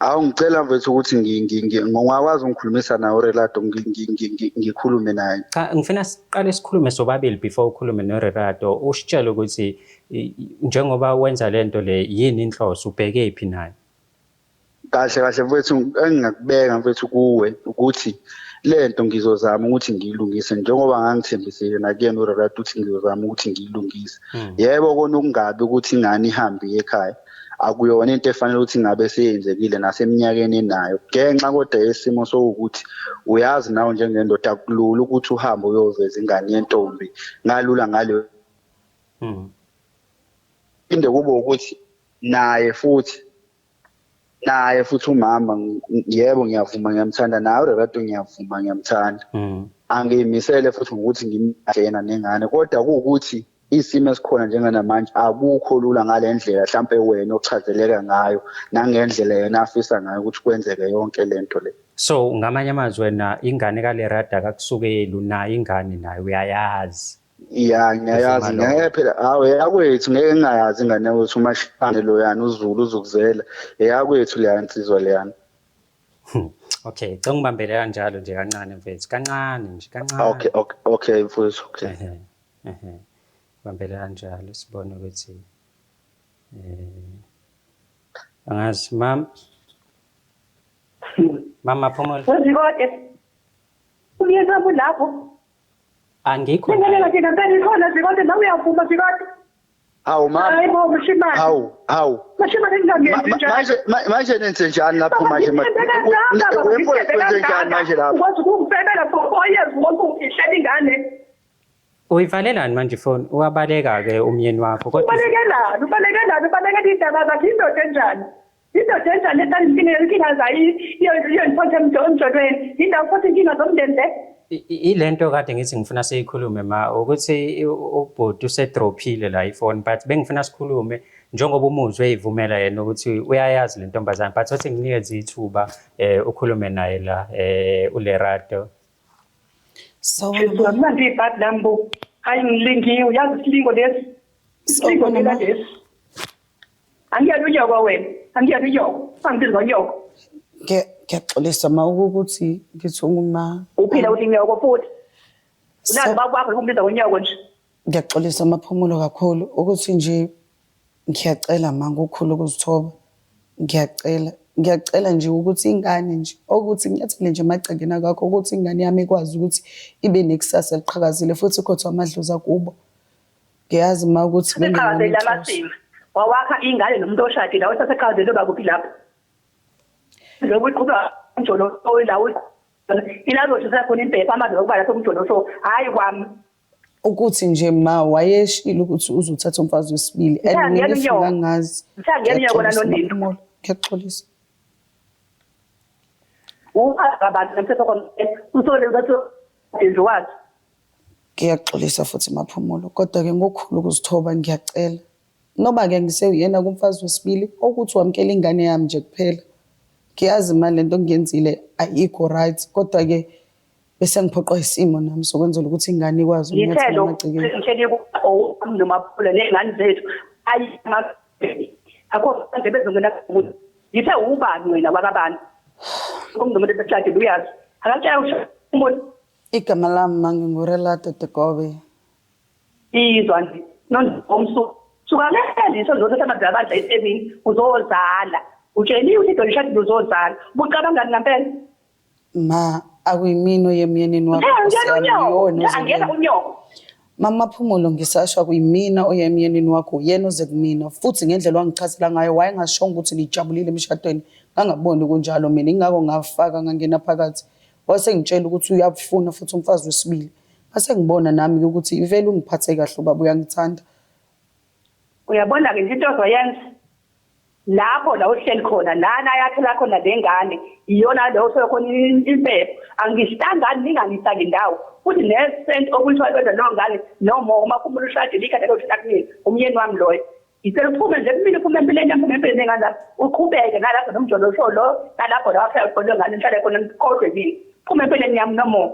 Awu, ngicela mfethu ukuthi ngingakwazi ungikhulumisa nawe uRelato, ngikhulume naye. Cha, ngifuna siqale sikhulume sobabili before ukhulume noRerato, usitshele ukuthi njengoba wenza lento le, yini inhloso, ubheke phi nayo? Kahle kahle mfethu, engingakubeka mfethu kuwe ukuthi lento ngizozama ukuthi ngiyilungise njengoba ngangithembisile nakuyena uRelato ukuthi ngizozama ukuthi ngiyilungise. Yebo, kona ukungabi ukuthi ingane ihambe iye ekhaya akuyona into efanele ukuthi ngabe seyenzekile naseminyakeni enayo, ngenxa kodwa yesimo sokuthi uyazi nawe njengendoda akulula ukuthi uhambe uyoveza ingane yentombi ngalula ngaleyo. Phinde kube ukuthi naye futhi umama, yebo, ngiyavuma ngiyamthanda, nawe uRerato ngiyavuma ngiyamthanda. Angiyimisele futhi ngokuthi ngimlahle yena nengane, kodwa kuwukuthi isimo esikhona njenganamanje akukho lula ngale ndlela mhlampe wena ochazeleka ngayo nangendlela yena afisa ngayo ukuthi kwenzeke yonke lento le. So ngamanye amazwi, wena ingane kaLerato akakusukeli, unayo ingane naye, uyayazi? Ya, ngiyayazi. Uvuma lokho. Ngeke phela, hawu, eyakwethu, ngeke ngingayazi ingane yakwethu. Umashane loyana uZulu uzukuzela, eyakwethu leya nsizwa leyana. Okay, cela ungibambele kanjalo nje kancane mfethu, kancane nje, kancane. Okay, mfowethu, okay. Ehe. Bambele kanjalo sibone ukuthi angazi, mam, Mama Phumulo. Wezikode. Umyeni wami ulapho. Angikho Ingane naye. Kade ngempela ikhona, Zikode, nawe uyavuma, Zikode. Hawu mama. Hayi bo, mshimane. Hawu, hawu. Mshimane, ngingangenzi njalo. Manje nenze njani lapho manje? Wemfowethu, wenze njani manje lapho? Ukwazi ukungifebela for 4 years wonke ungihlela ingane. Uyivalelani manje ifoni? Uyabaleka-ke umyeni wakho kodwa. Ubalekelani? Ubalekelani? Ubalekela iy'ndaba zakhe. Indoda enjani? Indoda enjani ethanda inkinga zayo iyondiphonsa emjolweni? Indawo futhi inkinga zomndeni le. Ilento kade ngithi ngifuna siyikhulume ma, ukuthi ubhuti usedrophile la ifoni, but bengifuna sikhulume njengoba umuzwe eyivumela yena ukuthi uyayazi le ntombazane, but othi nginikeze ithuba ukhulume naye la uLerato. Sawubona. Jesu, akunandi ibhadi lami bo. Hayi, ngilingiwe, yazi isilingo lesi. Isilingo Sawubona, lela ma. lesi. Angiyena unyoko wena. Angiyena unyoko. Angibizi ngonyoko. Ngiyaxolisa ma, ukuthi ngithi unguma. Uphila uthi nyoko futhi. Unazi baba wakho ukumbiza ngonyoko nje. Ngiyaxolisa Maphumulo kakhulu, ukuthi nje ngiyacela ma, ngokukhulu ukuzithoba. Ngiyacela, ngiyacela nje ukuthi ingane nje ukuthi nginyathele nje emagcekeni akakho, ukuthi ingane yami ikwazi ukuthi ibe nekusasa eliqhakazile futhi ikhothwe amadlozi akubo. Ngiyazi ma ukuthi bengingeyona Seqhakazele inhloso. amasima. Wawakha ingane nomuntu oshadile, awesaseqhakazele bakuphi lapho? Lokhu iqhuba umjolo la, ilazoshisa khona impepha amazi okuba lapho umjolo, so hayi kwami. Ukuthi nje ma, wayeshilo ukuthi uzothatha umfazi wesibili and Ngiyangena mina if unyoko. ngangazi. Ngiyangena unyoko Ngiyaxolisa, nanondindwa. Maphumulo. Ngiyaxolisa. Abantu nomthetho komthetho usole ukuthi nje wazi. Ngiyaxolisa futhi Maphumulo, kodwa-ke ngokukhulu ukuzithoba ngiyacela. Noma-ke ngisewuyena kumfazi wesibili, ukuthi wamukele ingane yami nje kuphela. Ngiyazi ma lento engiyenzile ayikho right, kodwa-ke bese ngiphoqwa isimo nami sokwenzela ukuthi ingane ikwazi Ngithe ukunyathela lo emagcekeni. ngihleli owami noMaphula ney'ngane zethu, ayi, akho manje bezongena kuthi. Ngithe ubani wena wakabani? Kumntu umuntu eseshadile uyazi. Akatshela usho umuntu. Igama lami ma nginguRelato Tegobe. Izwa nje nondomsu suka leliso zothatha amabili abadla esemini uzozala. Utsheliwe ukuthi indoda ishadile uzozala. Ubucabangani ngempela? Ma, akuyimina oyemyenini wakho, Nkosi Angena yami, unyoko. yiwona oze Angena kumina. unyoko. Mama Phumulo, ngisasho akuyimina oyemyenini wakho, uyena oze kumina. Futhi ngendlela wangichazela ngayo wayengashongo ukuthi nijabulile emshadweni. Ngangaboni kunjalo mina, ingakho ngafaka ngangena phakathi. Wase ngitshela ukuthi uyabufuna futhi umfazi wesibili. Ngase ngibona nami ukuthi ivele ungiphathe kahle ubaba, uyangithanda. Uyabona-ke nje into ozoyenza lapho la uhleli khona lana yakhela khona le ngane, iyona leyo uthole khona impepho. Angihlangani, ningangisaki ndawo futhi nesenti okuthiwa lwenza leyo ngane no more. Uma phumula ushadile ikhanda loshada kumina, umyeni wami loyo. Ngicela uphume nje kumina, uphume empilweni yami, uphume empilweni yengane zami, uqhubeke nalapho nomjolo osho lo nalapho la wakhela khona lengane, nihlale khona, kodwe kimi. Phume empilweni yami, no more.